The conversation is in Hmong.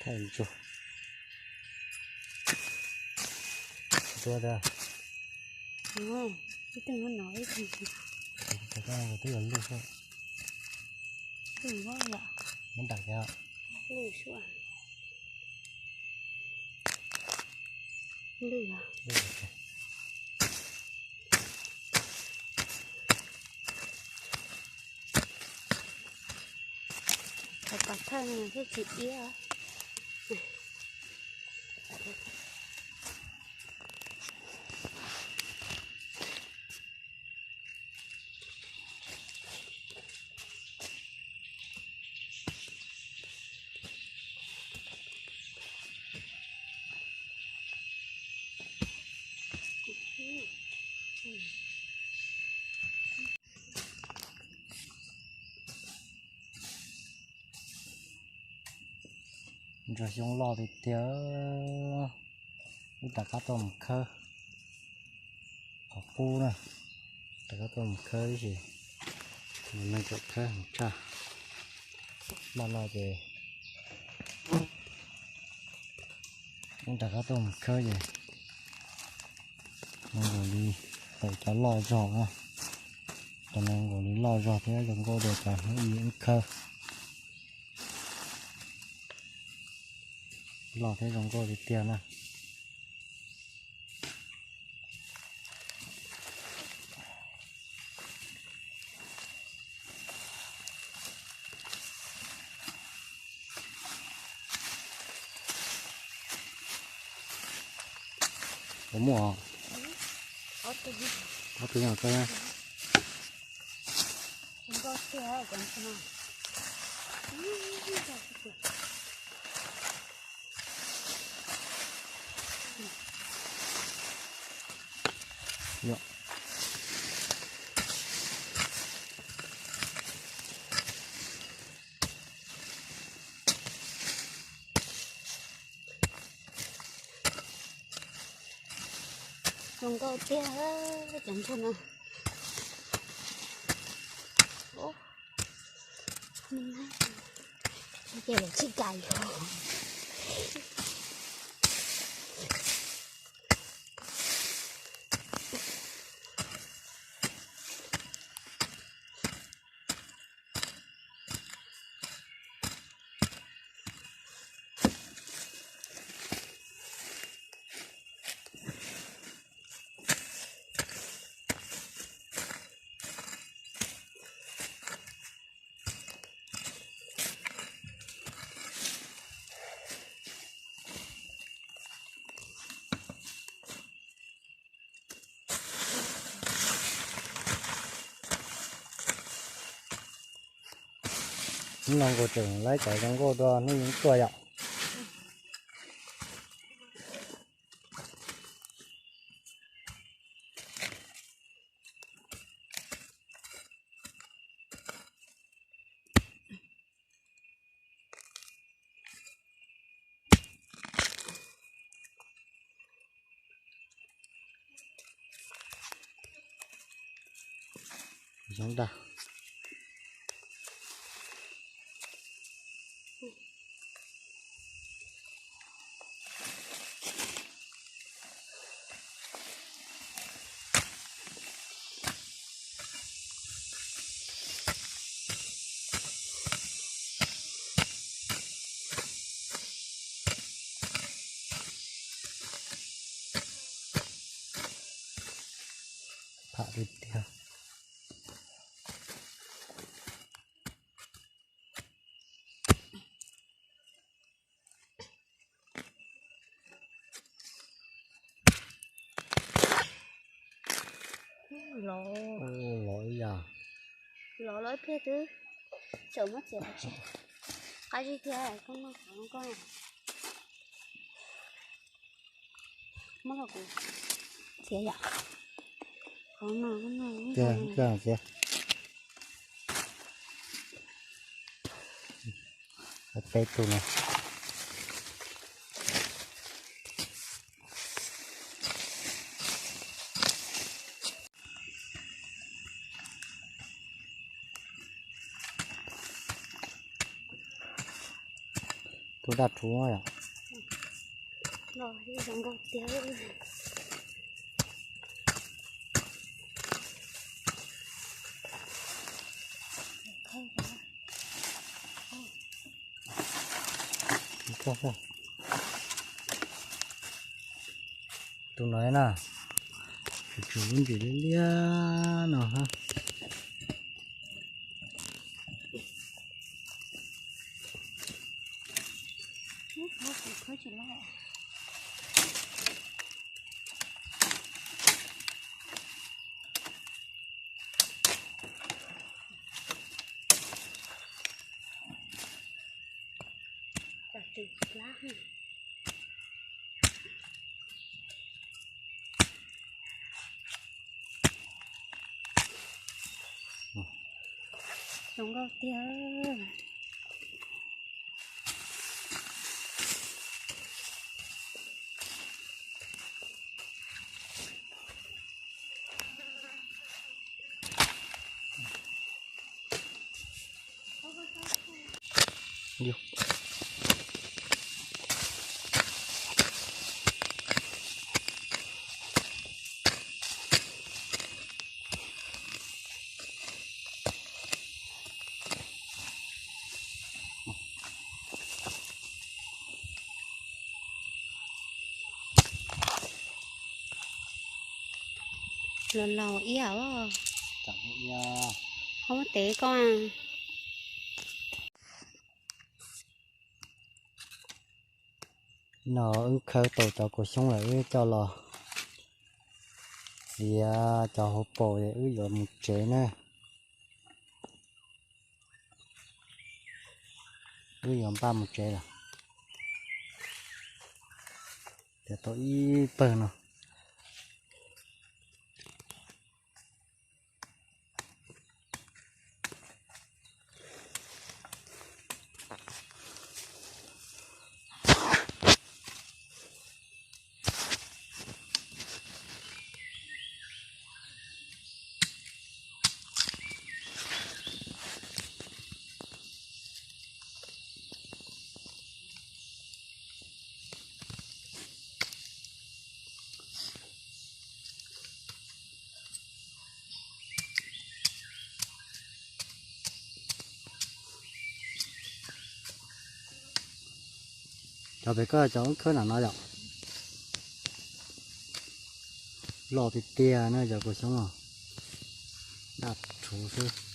Thaij ntsuag. Tua tag. Ib tug no ib tug. Twb yog lwj xwb. Lwj yom. Muab nram kiag. Lwj xwb. Lwj. Pov thawj no thiaj tsis iab. Ntsuag xyoob loj tiag tiag. Wb rov qab tuaj mus khawb qhov qub na. Rov qab tuaj mus khawb ib si, mus neeg txawm khawb tshaj. Npaj no ces wb rov qab tuaj mus khawb ces nkaus li tawm cov loj zog na. Cov no nkaus li loj zog thiab zoo nkauj dua cov hnub ib wb khawb. Loj thiab zoo nkauj tiag tiag na. Puas muaj? Ob tug yog koj na. Zoo nkauj tiag cov ntsuag no. Ces lawv tsis kam yuav. Hnub no nkaus tseem laib cov zoo nkauj dua hnub ib tuaj yom. Zoo dag. Pham tiag tiag. Lov, lov ib yam. Lov lov ib pliag twb tseem muab txiav qab zib thiab koj noj qhov koj. Muab rau kuv txiav yom. Qhov no, qhov no. Peb tug no. Tus daj rhuv yom. Los zoo nkauj tiag. Tus no na, tsum tsum lub ntsis liab liab no hab. Zoo nkauj tiag. Los laus ib yam os. Ho muab tev koj. No wb khawb tau cov kaus xyoob lawm wb coj los liam cov hauv paus es wb yuav mus tsev na. Wb yuav npaj mus tsev lawm. Tiav tau ib pawg no. Cov pem koj cov wb khawb nram no yom. Loj tiag tiag na cov kaus xyoob no. Daj rhuv xwb.